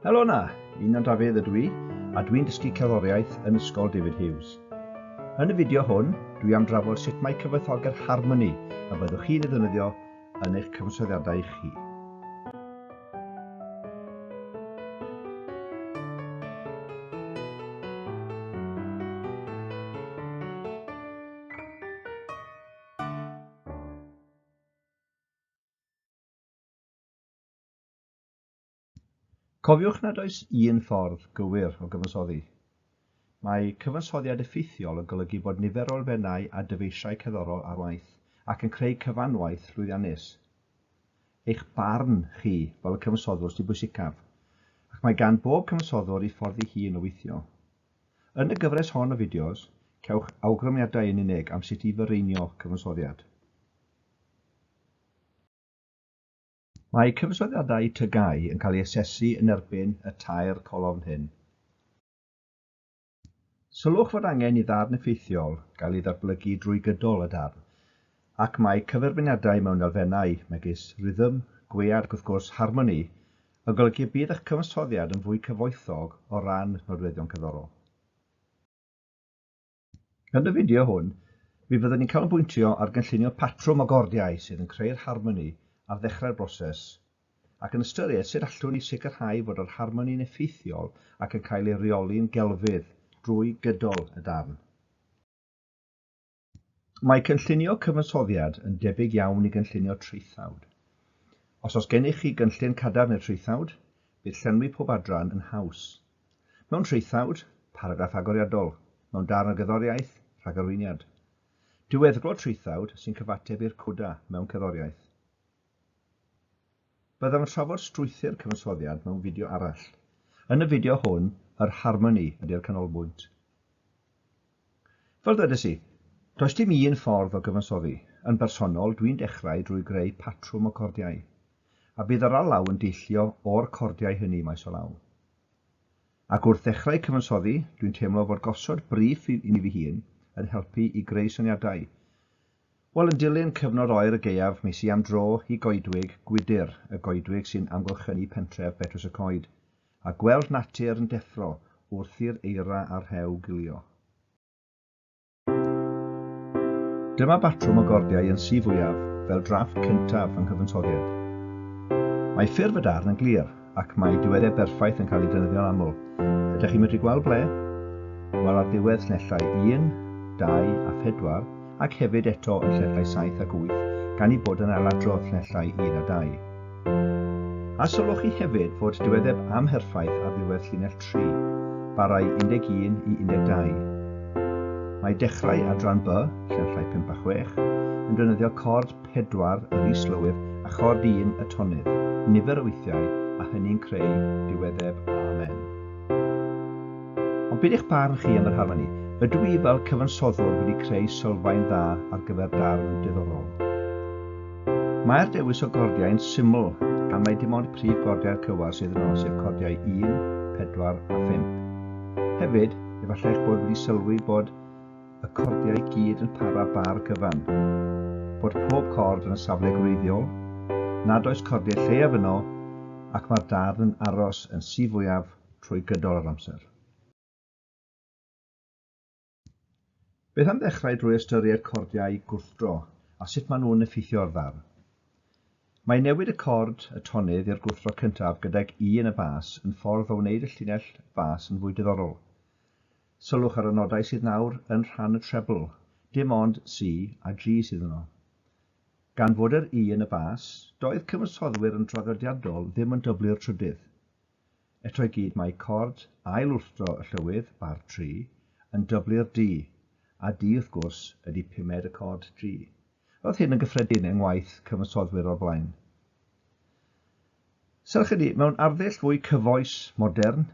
Helo 'na! Einon Dafydd ydw i, a dwi'n dysgu cerddoriaeth yn Ysgol David Hughes. Yn y fideo hwn, dwi am drafod sut mae cyfoethogi'r harmoni y byddwch chi'n ei ddefnyddio yn eich cyfansoddiadau chi. Cofiwch nad oes un ffordd gywir o gyfansoddi. Mae cyfansoddiad effeithiol yn golygu bod nifer o elfennau a dyfeisiau cerddorol ar waith ac yn creu cyfanwaith llwyddiannus. Eich barn chi fel y cyfansoddwr sy'n bwysicaf, ac mae gan bob cyfansoddwr ei ffordd ei hun o weithio. Yn y gyfres hon o fideos, cewch awgrymiadau yn unig am sut i fireinio cyfansoddiad. Mae cyfansoddiadau TGAU yn cael eu hasesu yn erbyn y tair colofn hyn. Sylwch fod angen i ddarn effeithiol gael ei ddatblygu drwy gydol y darn, ac mae cyferbyniadau mewn elfennau megis rhythm, gwead ac wrth gwrs harmoni yn golygu y bydd eich cyfansoddiad yn fwy cyfoethog o ran nodweddion cerddorol. Yn y fideo hwn, mi fyddwn ni'n canolbwyntio ar gynllunio patrwm o gordiau sydd yn creu'r harmoni ar ddechrau'r broses, ac yn ystyried sut allwn ni sicrhau fod yr harmoni'n effeithiol ac yn cael ei reoli'n gelfydd drwy gydol y darn. Mae cynllunio cyfansoddiad yn debyg iawn i gynllunio traethawd. Os oes gennych chi gynllun cadarn i'r traethawd, bydd llenwi pob adran yn haws. Mewn traethawd, paragraff agoriadol. Mewn darn o gerddoriaeth, rhagarweiniad. Diweddglo traethawd sy'n cyfateb i'r coda mewn cerddoriaeth. Byddaf yn trafod strwythur cyfansoddiad mewn fideo arall. Yn y fideo hwn, yr harmoni ydy'r canolbwynt. Fel dwedes i, does dim un ffordd o gyfansoddi. Yn bersonol, dwi'n dechrau drwy greu patrwm o cordiau, a bydd yr alaw yn deillio o'r cordiau hynny maes o law. Ac wrth ddechrau cyfansoddi, dwi'n teimlo fod gosod briff i mi fy hun yn helpu i greu syniadau. Wel, yn dilyn cyfnod oer y gaeaf, mi es i am dro i goedwig Gwydir, y goedwig sy'n amgylchynu pentref Betws y Coed, a gweld natur yn deffro wrth i'r eira a'r rhew gilio. Dyma batrwm o gordiau yn Si fwyaf fel drafft cyntaf fy nghyfansoddiad. Mae ffurf y darn yn glir, ac mae diweddau berffaith yn cael eu defnyddio'n aml. Ydych chi'n medru gweld ble? Wel, ar ddiwedd llinellau 1, 2 a 4, ac hefyd eto yn llinellau 7 ac 8, gan eu bod yn ailadrodd llinellau 1 a 2. A sylwch chi hefyd fod diweddeb amherffaith ar ddiwedd llinell 3, barau 11 i 12. Mae dechrau adran B, llinellau 5 a 6, yn defnyddio cord 4 yr is-lywydd a chord 1 y tonydd, nifer o weithiau, a hynny'n creu diweddeb Amen. Ond beth eich barn chi am yr harmoni? Ydw i fel cyfansoddwr wedi creu sylfaen dda ar gyfer darn diddorol? Mae'r dewis o gordiau'n syml, gan mai dim ond prif gordiau'r cywair sydd yno, sef cordiau 1, 4 a 5. Hefyd, efallai eich bod wedi sylwi bod y cordiau i gyd yn para bar gyfan, bod pob cord yn y safle gwreiddiol, nad oes cordiau lleiaf yno, ac mae'r darn yn aros yn si fwyaf trwy gydol yr amser. Beth am ddechrau drwy ystyried cordiau gwrthdro a sut maen nhw'n effeithio ar ddarn? Mae newid y cord, y tonydd, i'r gwrthdro cyntaf gydag E yn y bas yn ffordd o wneud y llinell fas yn fwy diddorol. Sylwch ar y nodau sydd nawr yn rhan y treble, dim ond C a G sydd yno. Gan fod yr E yn y bas, doedd cyfansoddwyr yn draddodiadol ddim yn dyblu'r trydydd. Eto i gyd mae cord ail wrthdro y llywydd, bar 3, yn dyblu'r D, a D wrth gwrs ydy pumed y cord G. Roedd hyn yn gyffredin yng ngwaith cyfansoddwyr o'r blaen. Serch hynny, mewn arddull fwy cyfoes, modern,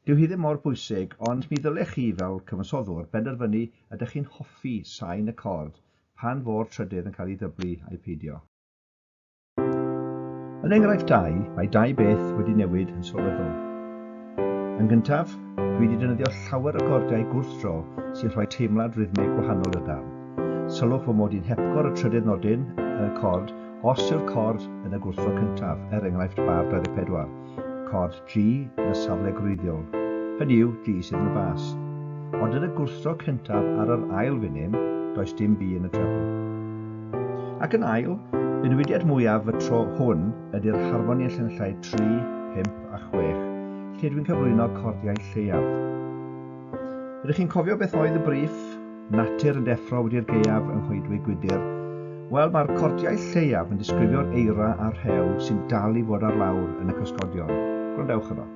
dyw hi ddim mor bwysig, ond mi ddylech chi fel cyfansoddwr benderfynu ydych chi'n hoffi sain y cord pan fo'r trydydd yn cael ei ddyblu ai peidio. Yn enghraifft 2, mae dau beth wedi newid yn sylweddol. Yn gyntaf, dwi wedi defnyddio llawer o gordiau gwrthdro sy'n rhoi teimlad rhythmig gwahanol i'r darn. Sylwch fy mod i'n hepgor y trydydd nodyn yn y cord os yw'r cord yn y gwrthdro cyntaf, er enghraifft bar 24. Cord G yn y safle gwreiddiol, hynny yw G sydd yn y bas. Ond yn y gwrthdro cyntaf ar yr ail funim, does dim B yn y treble. Ac yn ail, y newidiad mwyaf y tro hwn ydy'r harmoni y llinellau 3, 5 a 6, lle dwi'n cyflwyno cordiau lleiaf. Ydych chi'n cofio beth oedd y briff? Natur yn deffro wedi'r gaeaf yng Nghoedwig Gwydir. Wel, mae'r cordiau lleiaf yn disgrifio'r eira a'r rhew sy'n dal i fod ar lawr yn y cysgodion. Gwrandewch yno.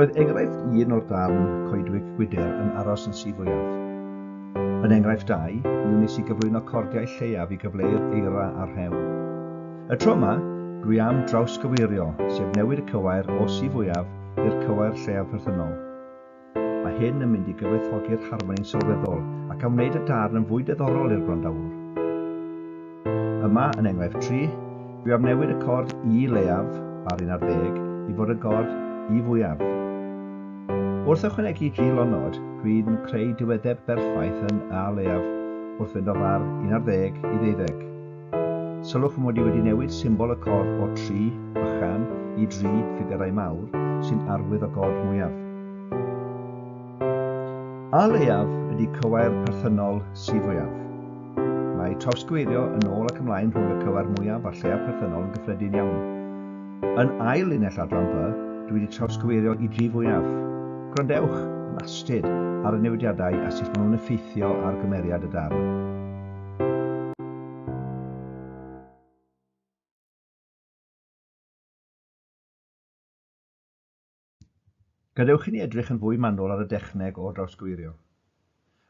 Roedd enghraifft un o'r darn Coedwig Gwydir yn aros yn Si Fwyaf. Yn enghraifft 2, mi wnes i gyflwyno cordiau lleiaf i gyfleu'r eira a'r rhew. Y tro yma, dwi am drawsgyweirio, sef newid y cywair o Si Fwyaf i'r cywair lleiaf perthynol. Mae hyn yn mynd i gyfoethogi'r harmoni'n sylweddol ac am wneud y darn yn fwy diddorol i'r gwrandawr. Yma, yn enghraifft 3, dwi am newid y cord I leiaf, bar 11, i fod yn gord I fwyaf. Wrth ychwanegu G lonod, dwi'n creu diweddeb berffaith yn A leiaf wrth fynd o far 11 i 12. Sylwch fy mod i wedi newid symbol y cord o 3 bychan i 3 ffigurau mawr sy'n arwydd o gord mwyaf. A leiaf ydy cywair perthynol Si fwyaf. Mae trawsgyweirio yn ôl ac ymlaen rhwng y cywair mwyaf a'r lleiaf perthynol yn gyffredin iawn. Yn ail linell adran B, dwi wedi trawsgyweirio i G fwyaf. Gwrandewch yn astud ar y newidiadau a sut maen nhw'n effeithio ar gymeriad y darn. Gadewch i ni edrych yn fwy manwl ar y dechneg o drawsgyweirio.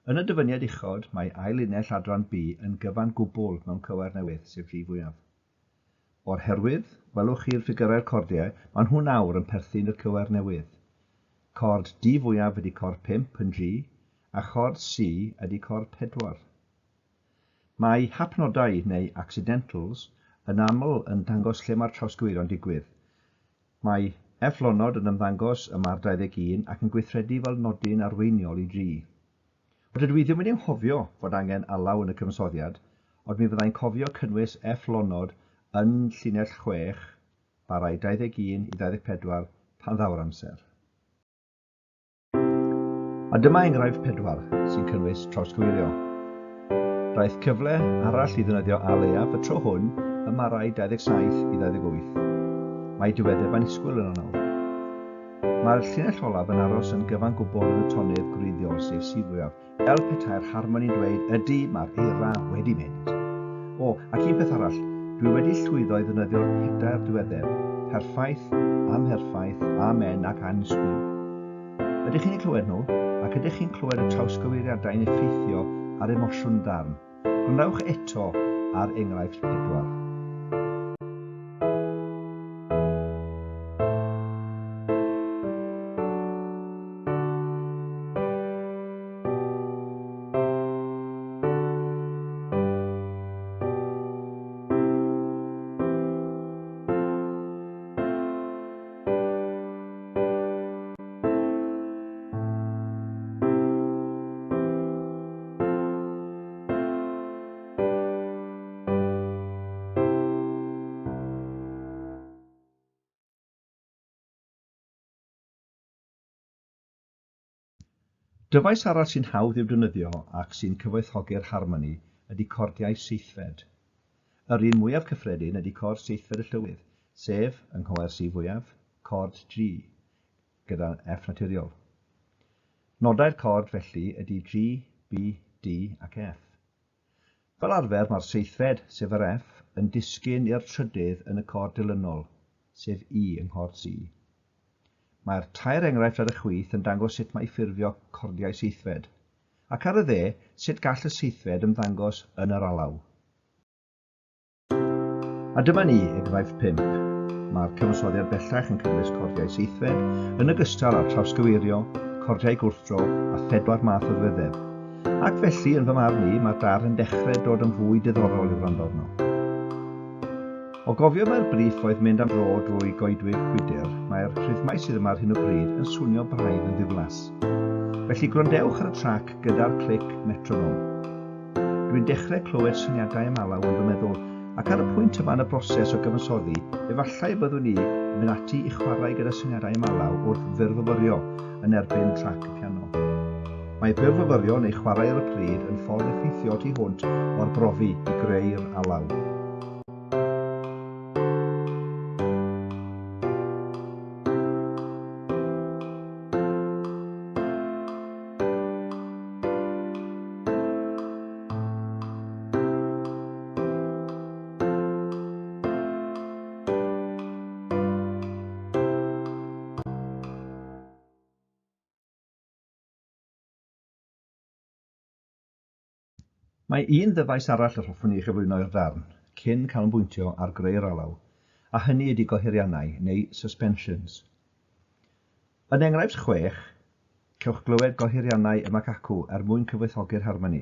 Yn y dyfyniad uchod, mae ail linell adran B yn gyfan gwbl mewn cywair newydd, sef G fwyaf. O'r herwydd, welwch chi'r ffigurau'r cordiau, maen nhw nawr yn perthyn i'r cywair newydd. Cord D fwyaf ydy cord 5 yn G, a chord C ydy cord 4. Mae hapnodau neu accidentals yn aml yn dangos lle mae'r trawsgyweirio'n digwydd. Mae F lonod yn ymddangos ym mar 21 ac yn gweithredu fel nodyn arweiniol i G. Ond dydw i ddim wedi anghofio fod angen alaw yn y cyfansoddiad, ond mi fyddai'n cofio cynnwys F lonod yn llinell 6, barau 21 i 24 pan ddaw'r amser. A dyma enghraifft 4 sy'n cynnwys trawsgyweirio. Daeth cyfle arall i ddefnyddio A leiaf y tro hwn ym marau 27 i 28. Mae diweddeb annisgwyl yno nawr. Mae'r llinell olaf yn aros yn gyfan gwbl yn y tonydd gwreiddiol, sef Si fwyaf, fel petai'r harmoni'n dweud ydy, mae'r eira wedi mynd. O, ac un peth arall, dwi wedi llwyddo i ddefnyddio'r pedair diweddeb, perffaith, amherffaith, amen ac annisgwyl. Ydych chi'n eu clywed nhw? Ac ydych chi'n clywed y trawsgyweiriadau'n effeithio ar emosiwn y darn? Gwrandewch eto ar enghraifft 4. Dyfais arall sy'n hawdd i'w defnyddio ac sy'n cyfoethogi'r harmoni ydy cordiau seithfed. Yr un mwyaf cyffredin ydy cord seithfed y llywydd, sef, yng nghywair C fwyaf, cord G, gyda F naturiol. Nodau'r cord felly ydy G, B, D ac F. Fel arfer mae'r seithfed, sef yr F, yn disgyn i'r trydydd yn y cord dilynol, sef E yng nghord C. Mae'r tair enghraifft ar y chwith yn dangos sut mae ffurfio cordiau seithfed, ac ar y dde sut gall y seithfed ymddangos yn yr alaw. A dyma ni, enghraifft 5. Mae'r cyfansoddiad bellach yn cynnwys cordiau seithfed, yn ogystal â'r trawsgyweirio, cordiau gwrthdro a phedwar math o ddiweddeb. Ac felly, yn fy marn i, mae'r darn yn dechrau dod yn fwy diddorol i wrando arno. O gofio mai'r briff oedd mynd am dro drwy goedwig Gwydir, mae'r rhythmau sydd yma ar hyn o bryd yn swnio braidd yn ddiflas. Felly gwrandewch ar y trac gyda'r clic metronome. Dwi'n dechrau clywed syniadau am alaw yn fy meddwl, ac ar y pwynt yma yn y broses o gyfansoddi, efallai y byddwn i yn mynd ati i chwarae gyda syniadau am alaw wrth fyrfyfyrio yn erbyn trac y piano. Mae byrfyfyrio neu chwarae ar y pryd yn ffordd effeithiol tu hwnt o arbrofi i greu'r alaw. Mae un ddyfais arall yr hoffwn i ei chyflwyno i'r darn, cyn canolbwyntio ar greu'r alaw, a hynny ydy gohiriannau, neu suspensions. Yn enghraifft 6, cewch glywed gohiriannau ymac acw er mwyn cyfoethogi'r harmoni.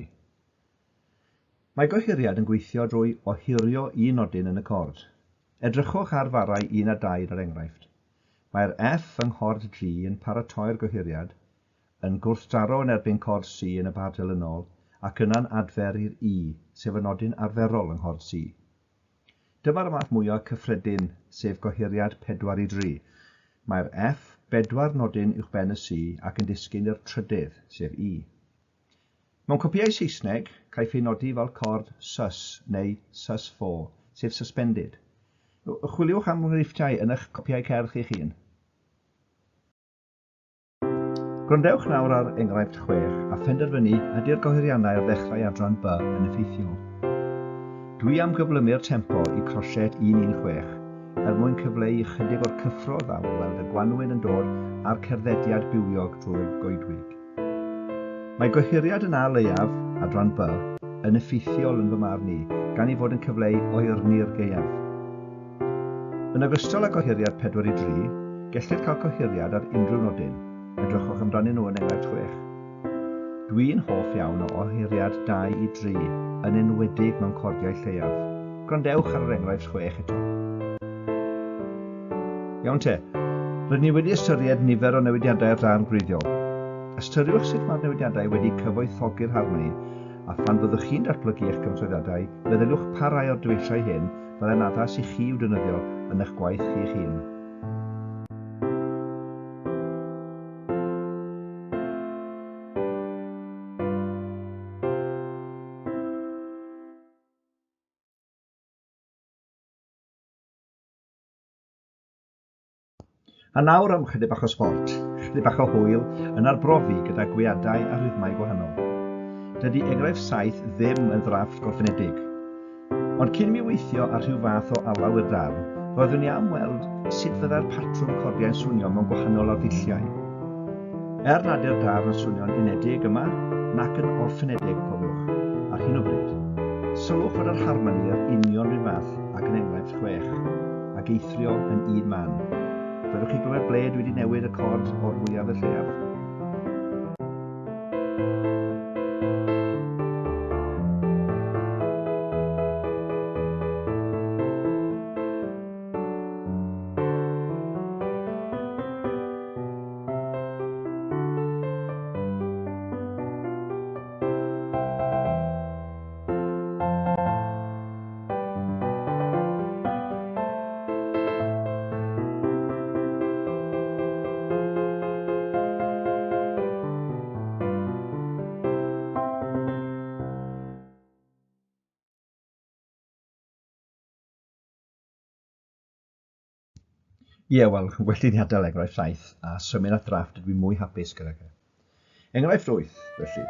Mae gohiriad yn gweithio drwy ohirio un nodyn yn y cord. Edrychwch ar farrau 1 a 2 yn yr enghraifft. Mae'r F yng nghord G yn paratoi'r gohiriad, yn gwrthdaro yn erbyn cord C yn y bar dilynol, ac yna'n adfer i'r E, sef y nodyn arferol yng nghord C. Dyma'r math mwyaf cyffredin, sef gohiriad 4 i 3. Mae'r F bedwar nodyn uwchben y C ac yn disgyn i'r trydydd, sef E. Mewn copïau Saesneg, caiff ei nodi fel cord sus neu sus4, sef suspended. Chwiliwch am enghreifftiau yn eich copïau cerdd chi'ch hun. Gwrandewch nawr ar enghraifft 6 a phenderfynu ydy'r gohiriannau ar ddechrau adran B yn effeithiol. Dwi am gyflymu'r tempo i crosiet 116 er mwyn cyfleu ychydig o'r cyffro ddaw o weld y gwanwyn yn dod a'r cerddediad bywiog drwy'r goedwig. Mae gohiriad yn A leiaf, adran B, yn effeithiol yn fy marn i, gan ei fod yn cyfleu oerni'r gaeaf. Yn ogystal â gohiriad 4 i 3, gellir cael gohiriad ar unrhyw nodyn. Edrychwch amdanyn nhw yn enghraifft 6. Dwi'n hoff iawn o ohiriad 2 i 3, yn enwedig mewn cordiau lleiaf. Gwrandewch ar yr enghraifft 6 eto. Iawn te. Rydyn ni wedi ystyried nifer o newidiadau ar darn gwreiddiol. Ystyriwch sut mae'r newidiadau wedi cyfoethogi'r harmoni, a phan fyddwch chi'n datblygu eich cyfansoddiadau, meddyliwch pa rai o'r dyfeisiau hyn Byddai'n addas i chi i'w defnyddio yn eich gwaith chi'ch hun. A nawr am chydig bach o sbort, chydig bach o hwyl yn arbrofi gyda gweadau a rhythmau gwahanol. Dydy enghraifft 7 ddim yn ddrafft gorffenedig. Ond cyn i mi weithio ar rhyw fath o alaw i'r darn, roeddwn i am weld sut fyddai'r patrwm cordiau'n swnio mewn gwahanol arddulliau. Er nad yw'r darn yn swnio'n unedig yma, nac yn orffenedig, cofiwch, ar hyn o bryd. Sylwch fod yr harmoni yr union run fath ag yn enghraifft 6, ac eithrio yn un man. Fedrwch chi glywed ble dwi wedi newid y cord o'r fwyaf i'r lleiaf? Ie, wel, well i ni adael enghraifft 7 a symud at ddrafft ydw i mwy hapus gydag e. Enghraifft 8, felly.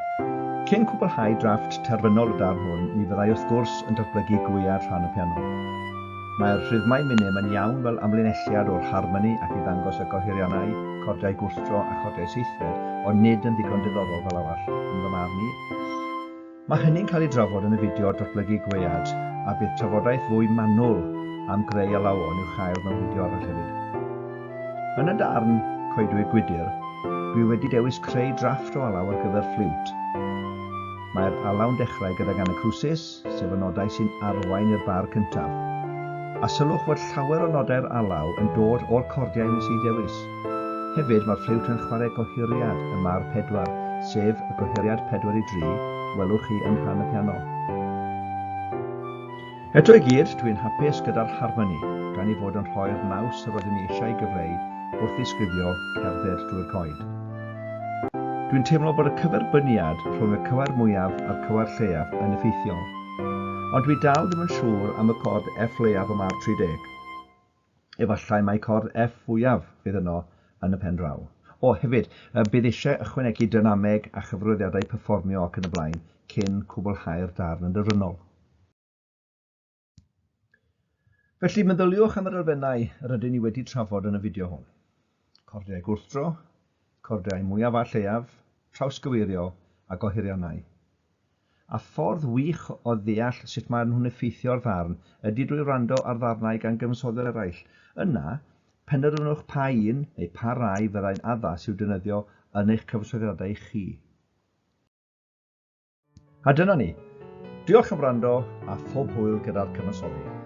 Cyn cwblhau drafft terfynol y darn hwn, mi fyddai wrth gwrs yn datblygu gwead rhan y piano. Mae'r rhythmau minim yn iawn fel amlinelliad o'r harmoni ac i ddangos y gohiriannau, cordiau gwrthdro a chordiau seithfed, ond nid yn ddigon diddorol fel arall, yn fy marn i. Mae hynny'n cael ei drafod yn y fideo Datblygu Gwead, a bydd trafodaeth fwy manwl am greu alawon i'w chael mewn fideo arall hefyd. Yn y darn Coedwig Gwydir, dwi wedi dewis creu drafft o alaw ar gyfer ffliwt. Mae'r alaw'n dechrau gydag anacrwsis, sef y nodau sy'n arwain i'r bar cyntaf. A sylwch fod llawer o nodau'r alaw yn dod o'r cordiau wnes i dewis. Hefyd, mae'r ffliwt yn chwarae gohiriad y mar 4, sef y gohiriad 4 i 3 welwch chi yn rhan y piano. Eto i gyd, dwi'n hapus gyda'r harmoni, gan ei fod yn rhoi'r naws yr oeddwn i eisiau ei gyfleu wrth ddisgrifio cerdded drwy'r coed. Dwi'n teimlo bod y cyferbyniad rhwng y cywair mwyaf a'r cywair lleiaf yn effeithiol. Ond dwi dal ddim yn siŵr am y cord F leiaf ym mar 30. Efallai mai cord F fwyaf fydd yno yn y pen draw. O, hefyd, bydd eisiau ychwanegu dynameg a chyfarwyddiadau perfformio ac yn y blaen cyn cwblhau'r darn yn derfynol. Felly, meddyliwch am yr elfennau yr ydyn ni wedi trafod yn y fideo hwn. Cordiau gwrthdro, cordiau mwyaf a lleiaf, trawsgyweirio a gohiriannau. A ffordd wych o ddeall sut maen nhw'n effeithio'r ddarn ydy drwy wrando ar ddarnau gan gyfansoddwyr eraill. Yna, penderfynwch pa un neu pa rai fyddai'n addas i'w defnyddio yn eich cyfansoddiadau chi. A dyna ni. Diolch am wrando a phob hwyl gyda'r cyfansoddi.